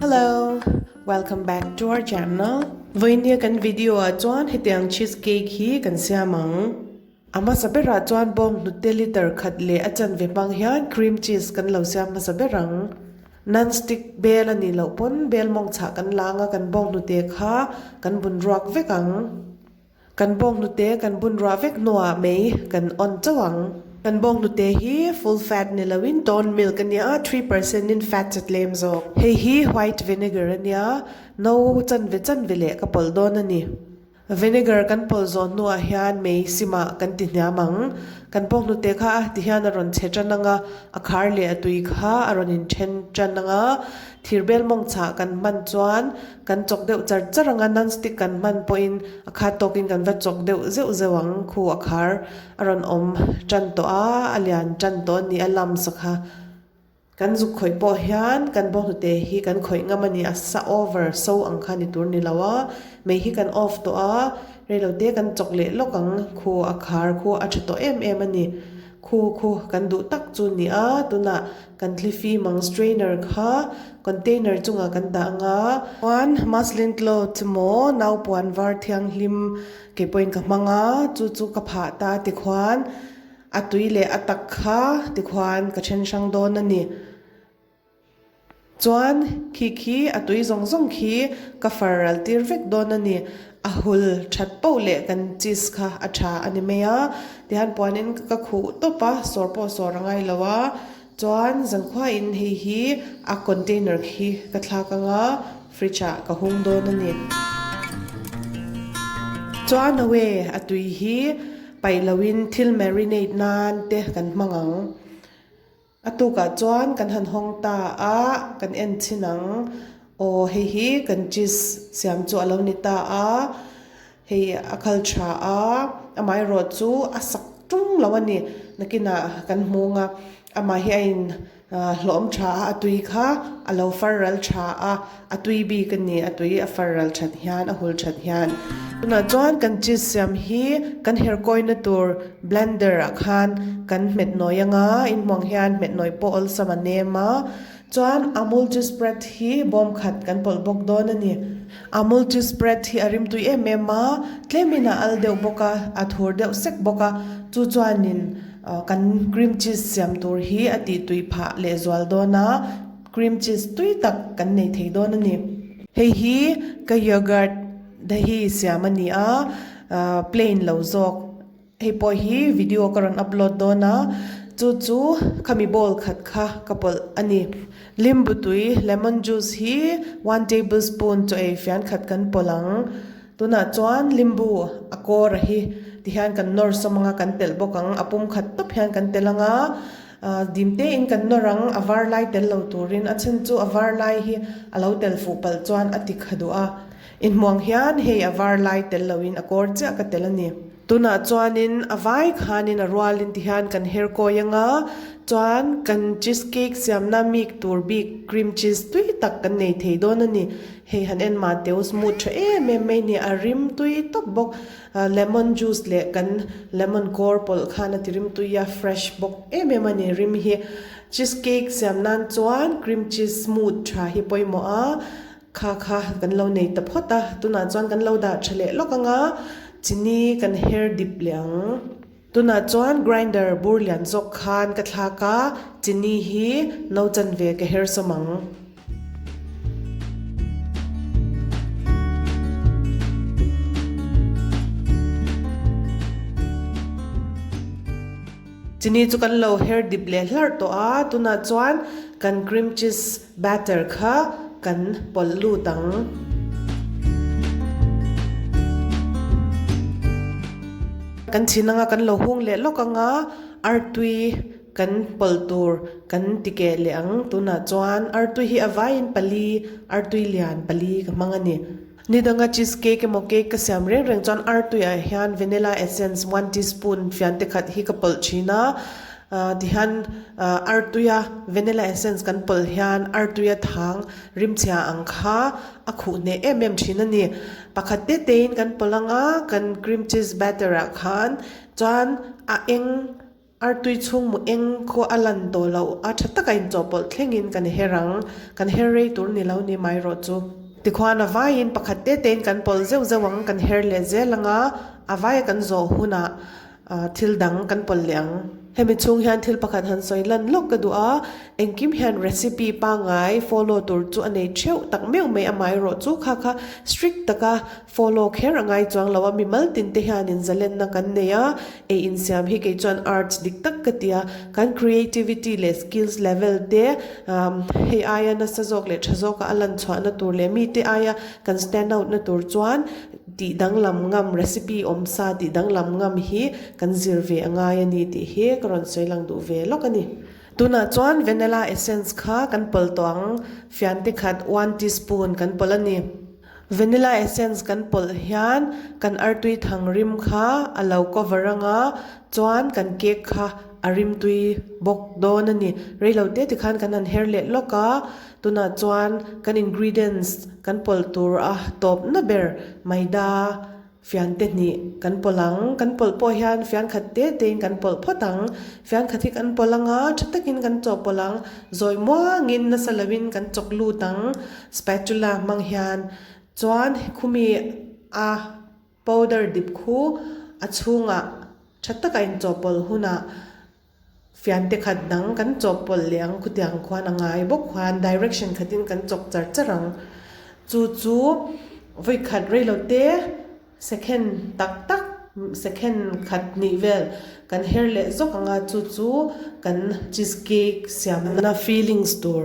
Hello! Welcome back to our channel. Vawinia kan video ah chuan hetiang cheese cake hi kan siam ang. A hmasa berah chuan bawng hnute liter khat leh a chanve hmang hian cream cheese kan lo siam hmasa ber ang. Non-stick bel a nih loh pawn bel mawng chhah kan la anga kan bawng hnute kha kan bun ruak vek ang. Kan bawng hnute kan bun ruah vek hnuah mei kan on chauh ang. Kan bawng hnute hi full fat ni loin toned milk a nia, 3% in fat chu tlem zawk. Hei hi white vinegar a nia, no chanve chanve leh ka pawlh dawn a ni. Vinegar kan pawlh zawh hnuah hian mei simah kan ti hniam ang. Kan bawng hnute kha ti hian a rawn che tan ang a, a khar leh a tui kha a rawn inthen tan ang a, thirbel mawng chhah kan hman chuan Kan chawk deuh char char ang a, non-stick kan hman pawhin a khat tawkin kan va chawk deuh zeuh zeuh ang, khu a khar a rawn awm tan tawh a, a lian tan tawh a ni a lumps a kha. Kan zuk khawih pawh hian kan bawnghnute hi kan khawih ngam a ni, a sa over so ang kha ni tur ni lo a, mei hi kan off tawh a, reilote kan chawk leh lawk ang, khu a khar khu a tha tawh em em a ni. Khu khu kan duh tak chu ni a, tunah kan thli fim ang strainer kha container chungah kan dah ang a. Chuan muslin cloth maw naupuan var thianghlim kei pawhin ka hmang a, chu chu ka phah ta tikhuan a tui leh a tak kha tikhuan ka then hrang dawn a ni. Chuan khi khi a tui zawng zawng khi ka far ral tir vek dawn a ni. A hul that poh leh kan cheese kha a tha a ni mai a. Tihian puanin ka khuh tawp a, sawr pawh sawr a ngai lo a. Chuan zankhuain hei hi a container khi ka thlak ang a, fridge ah ka hung dawn a ni. Chuan away a tui hi paih loin thil marinate nan te kan hmang ang. A tukah chuan kan han hawng ta a, kan en chhin ang. Aw hei hi kan cheese siam chu a lo ni ta a, hei a khal tha a, amaherawh chu a sak tung lo a ni. Nakinah kan hmung a, amah hi a in hlawm tha a, a tui kha a lo far ral tha a, a tui bik a ni, a tui a far ral that hian a hul that hian. Tunah chuan kan cheese siam hi kan herkawina tur blender ah khan kan hmet nawi ang a, inhmuang hian hmet nawi pawh awlsam a nem a, chuan amul cheese spread hi bawm khat kan pawlh bawk dawn a ni. Amul cheese spread hi a rimtui em em a, tlemin a al deuh bawk a, a thur deuh sek bawk a, chu chuanin kan cream cheese siam tur hi a tihtui phah lehzual dawn a. Cream cheese tui tak kan nei thei dawn a ni. Hei hi ka yogurt dahi siam a ni a, plain lo zawk. Hei pawh hi video ka rawn upload dawn a, chu chu khami bowl khat kha ka pawlh a ni. Limbu tui, lemon juice, hi one tablespoon chaw ei fian khat kan pawlh ang. Tunah chuan limbu a kawr a hi tihian kan nawr sawm anga kan telh bawk ang, a pum khat tawp hian kan telh ang a. Dim tein kan nawr ang, a var lai tel lo turin, a chhan chu a var lai hi a lo tel fuh palh chuan a ti kha duh a. Inhmuang hian hei a var lai tel loin a kawr chiah ka tel a ni. Tunah chuanin a vai khanin a rualin ti hian kan her kawi ang a, chuan kan cheese cake siamna mik tur bik cream cheese tui tak kan nei thei dawn a ni. Hei han en mah teu smooth tha em em mai ni, a rim tui tawp bawk. Lemon juice leh kan lemon kawr pawlh khan a ti rim tui a, fresh bawk em em a ni rim hi. Cheese cake siam nan chuan cream cheese smooth tha hi pawimawh a, kha kha kan lo nei ta phawt a, tunah chuan kan lo dah tha leh lawk ang a, chini kan her dip leh ang. Tunah chuan grinder bur lian zawk khan ka thlak a, chini hi no chanve ka her sawm ang. Chini chu kan lo her dip leh hlarh tawh a, tunah chuan kan cream cheese batter kha kan pawlh lut ang. Kan chhin anga kan lo hung leh lawk anga artui Kan pawlh tur kan ti keh leh ang. Tunah chuan artui hi a vaiin pali, artui lian pali ka hmang a ni. Ni danga cheese cake emaw cake ka siam reng reng chuan artui ah hian vanilla essence one teaspoon fian te khat hi ka pawlh thin a. Tihian artuia vanilla essence kan pawlh hian artuia thang rimchhia ang kha a khuh hneh em em thin a ni. Pakhat te tein kan pawlh ang a, kan cream cheese batter ah khan chuan a eng. Artui chhung mu eng khaw a lan tawh loh a tha taka inchawhpawlh thlengin kan her ang, kan her rei tur ni lo ni mai rawh chu. Tikhuan a vaiin pakhat te tein kan pawlh zeuh zeuh ang, kan her leh zel ang a, a vaia kan zawh hunah thil dang kan pawlh leh ang. Hemi chhung hian thil pakhat han sawi lan lawk ka duh a, engkim hian recipe pangngai follow tur chu a nei theuh tak meuh mai amaherawh chu kha kha strict taka Follow kher a ngai chuang lo a, mimal tin te hianin zalenna kan nei a, ei insiam hi kei chuan arts dik tak ka ti a, kan creativity leh skills level te hei aia nasa zawk leh tha zawka a lan chhuahna tur leh mite aia kan stand out na tur chuan tih danglam ngam recipe awm sa tih danglam ngam hi kan zir ve a ngai a ni tih hi ka rawn sawi lang duh ve lawk a ni. Tunah chuan vanilla essence kha kan pawlh tawh ang, fiante khat one teaspoon kan pawlh a ni. Vanilla essence kan pawlh hian kan artui thang rim kha a lo cover anga chuan kan cake kha a rimtui bawk dawn a ni. Reilo te tikhan kan han her leh lawk a, tunah chuan kan ingredients kan pawlh tur a tawpna ber maida fiante hnih kan pawlh ang. Kan pawlh pawh hian fian khat te tein kan pawlh phawt ang. Fian khat hi kan pawlh anga tha takin kan chawhpawlh ang. Zawi muangin nasa lovin kan chawk lut ang. Spatula hmang hian chuan khumi a powder dip khu a chhungah tha taka inchawhpawlh hunah fiante khat dang kan chawhpawlh leh ang khutiang khuan a ngai bawk khuan direction khatin kan chawk char char ang chu chu vawikhat reilo te second tak tak second khat hnih vel kan her leh zawk ang a chu chu kan cheese cake siamna fillings tur.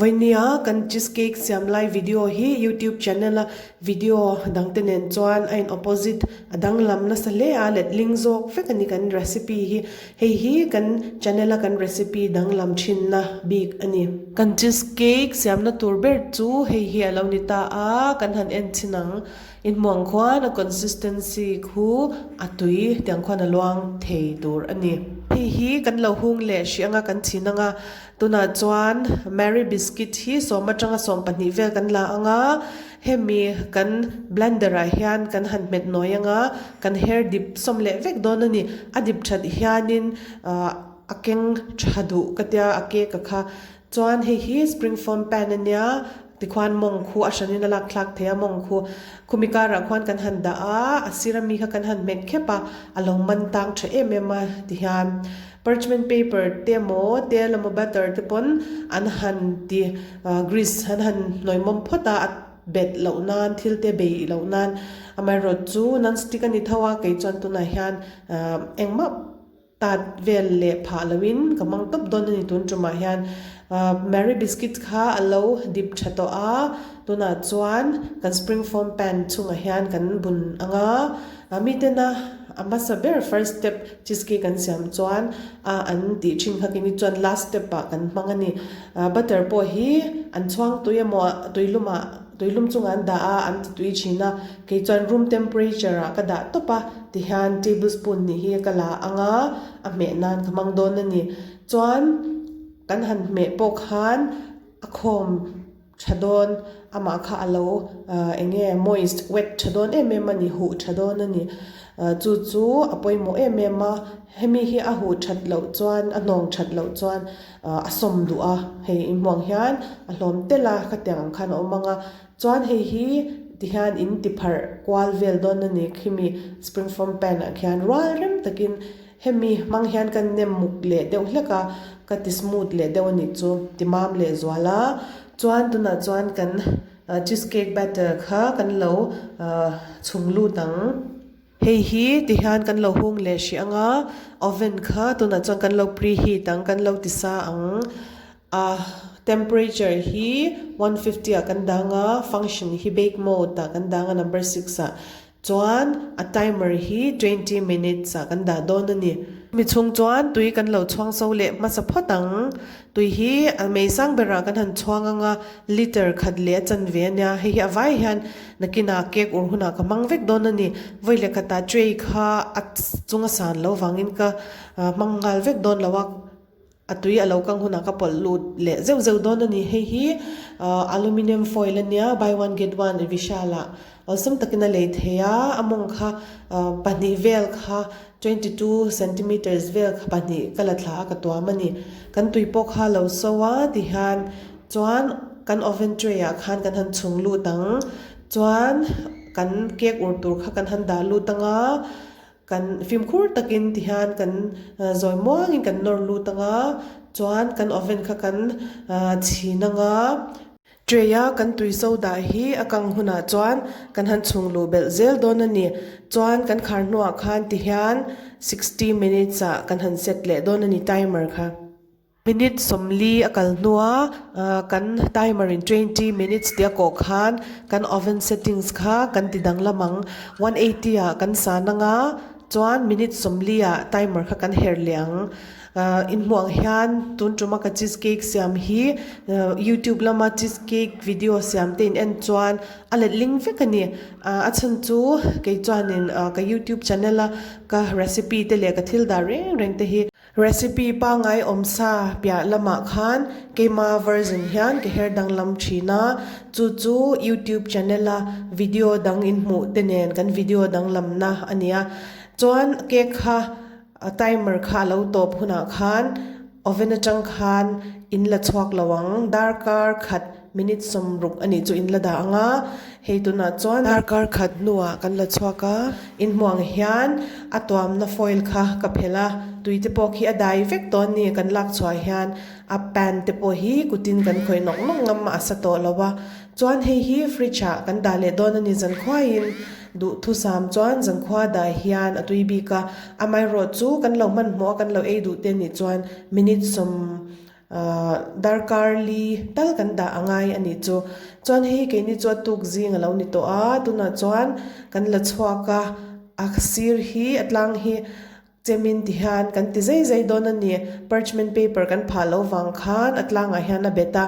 Vawinia kan cheese cake siam lai video hi youtube channel a video dangte nen chuan a in opposite a danglam nasa hle a letling zawk vek a ni kan recipe hi hei hi kan channel a kan recipe danglam thinna bik a ni. Kan cheese cake siamna tur ber chu hei hi a lo ni ta a kan han en chhin ang inhmuang khuan a consistency khu a tui tiang khuan a luang thei tur a ni. Hei hi kan lo hung leh hrih anga kan chhin anga Tunah chuan Marie biscuit hi sawm atanga 12 vel kan la ang a, hemi kan blender ah hian kan han hmet nawi ang a, kan hair dip sawm leh vek dawn a ni. A dip that hianin ah a keng tha duh ka tia a cake a kha. Chuan hei hi spring foam pan a nia, tikhuan mawng khu a hranin a lak thlak thei a mawng khu. Khumi karah khuan kan han dah a, a sir ami kha kan han hmet khep a, a lo man tang tha em em a tihian. Parchment paper te emaw tel emaw butter te pawn an han ti grease an han hnawih mawm phawt a, a bet loh nan thil te bei loh nan amaherawhchu chu non stick a ni tho a kei chuan tunah hian engmah tat vel leh phah loin ka hmang tawp dawn a ni tun tumah hian Marie biscuit kha a lo dip tha tawh a tunah chuan kan spring foam pan chungah hian kan bun ang a mitena a hmasa ber first step Cheese cake an siam chuan a an tih thin kha kini chuan last step ah kan hmang a ni. Butter pawh hi an chhuang tui emaw tuilum ah tuilum chungah an dah a an ti tui thin a kei chuan room temperature ah ka dah tawp a tihian tablespoon nih hi ka la ang a a hmeh nan ka hmang dawn a ni. Chuan kan han hmeh pawh khan a khawm Tha dawn, amah kha a lo eng nge moist, wet tha dawn em em a ni, huh tha dawn a ni. Chu chu a pawimawh em em a, hemi hi a huh that loh chuan, a hnawng that loh chuan a sawm duh a, hei inhmuang hian a hlawm telh a, khatiang ang khan a awm ang a. Chuan hei hi tihian in ti pharh kual vel dawn a ni, khimi spring foam pan ah khian rual rem takin Hemi hmang hian ka nem muk leh deuh hlek a, ka ti smooth leh deuh a nih chu, ti mam leh zual a. Chuan tunah chuan kan cheese cake batter kha kan lo chhung lut ang. Hei hi ti hian kan lo hung leh hrih ang a, oven kha tunah chuan kan lo preheat ang, kan lo ti sa ang. A temperature hi 150 ah kan dang a, function hi bake mode ah kan dang a number 6 ah. Chuan a timer hi 20 minutes ah kan dah dawn a ni. Mi chhung chuan tui kan lo chhuang so leh hmasa phawt ang. Tui hi a mei sang berah kan han chhuang ang a, liter khat leh a chanve a nia. Hei hi a vai hian nakinah cake ur hunah ka hmang vek dawn a ni. Vawi leh khatah tray kha a chunga san lo vangin ka hmang nghal vek dawn lo a. A tui a lo kang hunah ka pawlh lut leh zeuh zeuh dawn a ni. Hei hi aluminium foil a nia, buy one get one Vishal ah awlsam takin a lei thei a, a mawng kha pahnih vel kha 22 centimeters vel kha pahnih ka la thla a ka tuam a ni. Kan tui pawh kha a lo so a tihian chuan kan oven tray ah khan kan han chhung lut ang chuan kan cake ur tur kha kan han dah lut ang a. Kan fimkhur takin tihian kan zawi muangin kan nawr lut anga chuan kan oven kha kan chhin anga. Tray a kan tui so dah hi a kang hunah chuan kan han chhung luh belh zel dawn a ni. Chuan kan khar hnuah khan tihian 60 minutes ah kan han set leh dawn a ni timer kha. Minute 40 a kal hnua kan timer in 20 minutes tia kawh khan kan oven settings kha kan ti danglam ang. 180 ah kan san anga chuan minute 40 ah timer kha kan her leh ang. Inhmuh ang hian tun tuma ka cheese cake siam hi youtube lama cheese cake video siam te in en chuan a letling vek a ni. A chhan chu kei chuanin ka youtube channel a ka recipe te leh ka thil dah reng reng te hi Recipe pangngai awmsa piah lamah khan keima version hian ka her danglam thin a, chu chu YouTube channel a video dang inhmuh te nen kan video danglamna a nia. Chuan cake kha timer kha a lo tawp hunah khan oven atang khan in la chhuak lo ang, darkar khat minute 60 a nih chu in la dah ang a, hei tunah chuan darkar khat hnuah kan la chhuak a, inhmuh ang hian a tuamna foil kha ka phelh a, tui te pawh khi a dai vek tawh a ni, kan lak chhuah hian a pan te pawh hi kutin kan khawih nawk nawk ngam a sa tawh lo a, chuan hei hi fridge ah kan dah leh dawn a ni zankhuaiin duhthusam chuan zankhua dah hian a tui bik a, amaherawh chu kan lo hmanhmawh a kan lo ei duh te nih chuan minute sawm. Darkar li tal kan dah a ngai a nih chu. Chuan hei keini chu a tuk zing a lo ni tawh a, tunah chuan kan la chhuak a, a sir hi a tlang hi chemin ti hian kan ti zai zai dawn a ni. Parchment paper kan phah loh vang khan a tlangah hian a bet a,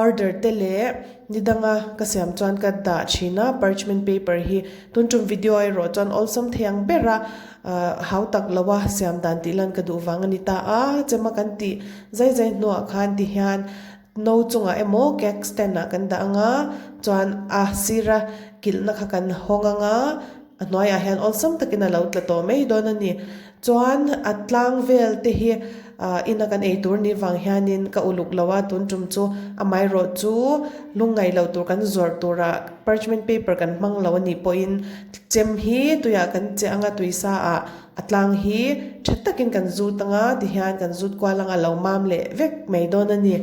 order te leh ni danga ka siam chuan ka dah thin a parchment paper hi. Tun tum video erawh chuan awlsam thei ang ber a. Hau tak lo a siam dan tih lan ka duh vang a ni ta a, chema kan tih zai zai hnuah khan ti hian no chungah emaw cake stand ah kan dah ang a, chuan a sira kilhna kha kan hawng ang a, a hnuaiah hian awlsam takin a lo tla tawh mai dawn a ni. Chuan a tlang vel te hi ina kan ei tur ni vang hianin ka uluk lo a, tun tum chu amaherawh chu lungngaih loh tur kan zawrh turah parchment paper kan hmang lo a nih pawhin Chem hi tuiah kan che anga tuisa ah a tlang hi tha takin kan zut anga tihian kan zut kual anga lo mam leh vek mai dawn a ni.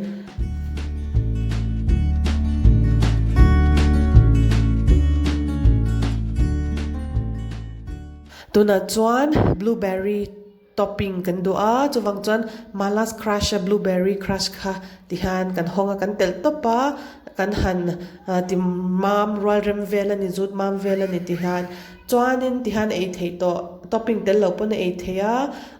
Tunah chuan blueberry topping kan duh a, chuvang chuan Mala's Crush a blueberry crush kha ti hian kan hawng a kan telh tawp a, kan han ti mam rual rem vel a ni zut mam vel a ni ti hian chuanin ti hian ei theih tawh topping tel loh pawn a ei theih a,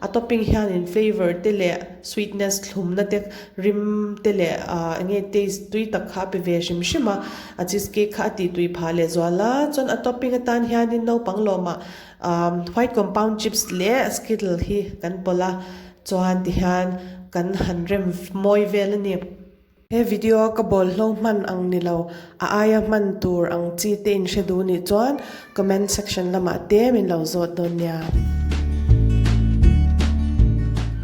a topping hianin flavour te leh sweetness thlumna te rim te leh ah eng nge taste tui tak kha a pe ve hrim hrim a, a cheese cake kha a tih tui phah leh zual a, chuan a topping atan hianin naupang lawmah Umm white compound chips leh skittle hi kan pawlh a chuan tihian kan han rem mawi vel a ni. He video a ka bawlhlo hman ang ni lo a aia hman tur ang chi te in hre duh nih chuan comment section lamah te min lo zawt dawn nia.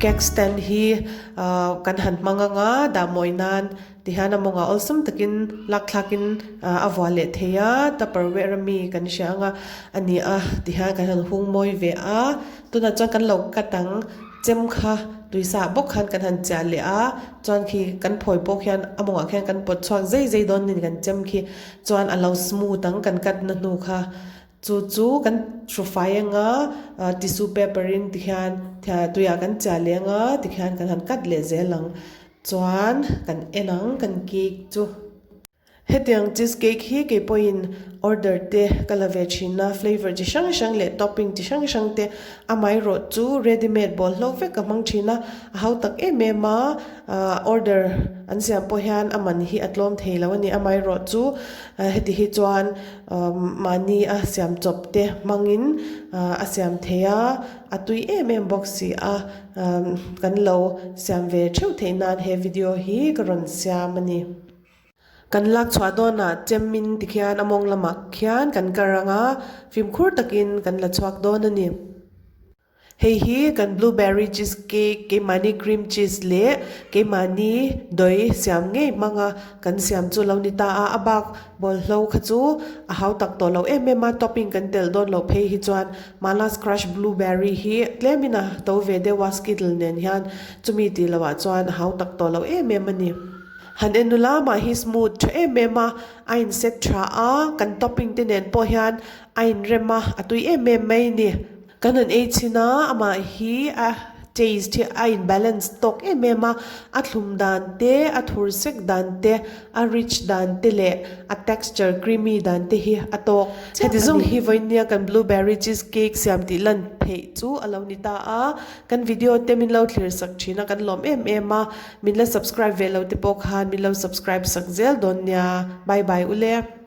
Cake stand hi kan han hmang anga dah mawi nan Tihian a mawngah awlsam takin lakthlakin a vuah leh thei a, tupperware a mi kan hria anga a ni a, tihian kan han hung mawi ve a, tunah chuan kan lo cut ang chem kha tuisa ah bawk khan kan han chiah leh a, chuan khi kan phawi pawh khian a mawngah khian kan pawt chhuak zai zai dawn a ni kan chem khi chuan a lo smooth ang kan cut na hnu kha. Chu chu kan hrufai anga tissue paper in tikhian tuiah kan chiah leh anga tikhian kan han cut leh zel ang. Chuan kan en ang kan cake chu. Hetiang cheese cake hi kei pawhin order te ka la ve thin a, flavour chi hrang hrang leh topping chi hrang hrang te amaherawh chu ready made bawlhlo vek ka hmang thin a, a hau tak em em a, order an siam pawh hian a man hi a tlawm thei lo a ni, amaherawh chu heti hi chuan mahni a siam chawp te hmangin a siam thei a, a tui em em bawk si a, kan lo siam ve theuh theih nan he video hi ka rawn siam a ni. Kan lak chhuah dawnah chemin tikhian a mawng lamah khian kan kar ang a, fimkhur takin kan la chhuak dawn a ni. Hei hi kan blueberry cheese cake, keimahni cream cheese leh keimahni dawi siam ngei hmanga kan siam chu lo ni ta a, a bak bawlhlo kha chu a hau tak tawh lo em em a, topping kan telh dawn loh phei hi chuan Mala's Crush blueberry hi tlemin a to ve deuh a skittle nen hian chumi tih loh ah chuan a hau tak tawh lo em em a ni. Han en nula mah hi smooth tha em em a, a in set tha a, kan topping te nen pawh hian a in rem a, a tui em em mai a ni. Kan han ei chhin a, amah hi a taste hi a in balance tawk em em a, a thlum dan te, a thur sek dan te, a rich dan te leh a texture creamy dan te hi a tawk chiah a ni. Heti zawng hi vawinia kan blueberry cheese cake siam tih lan theih chu a lo ni ta a, kan video te min lo thlir sak thin a, kan lawm em em a. Min la subscribe ve lo te pawh khan min lo subscribe sak zel dawn nia. Bye bye ule.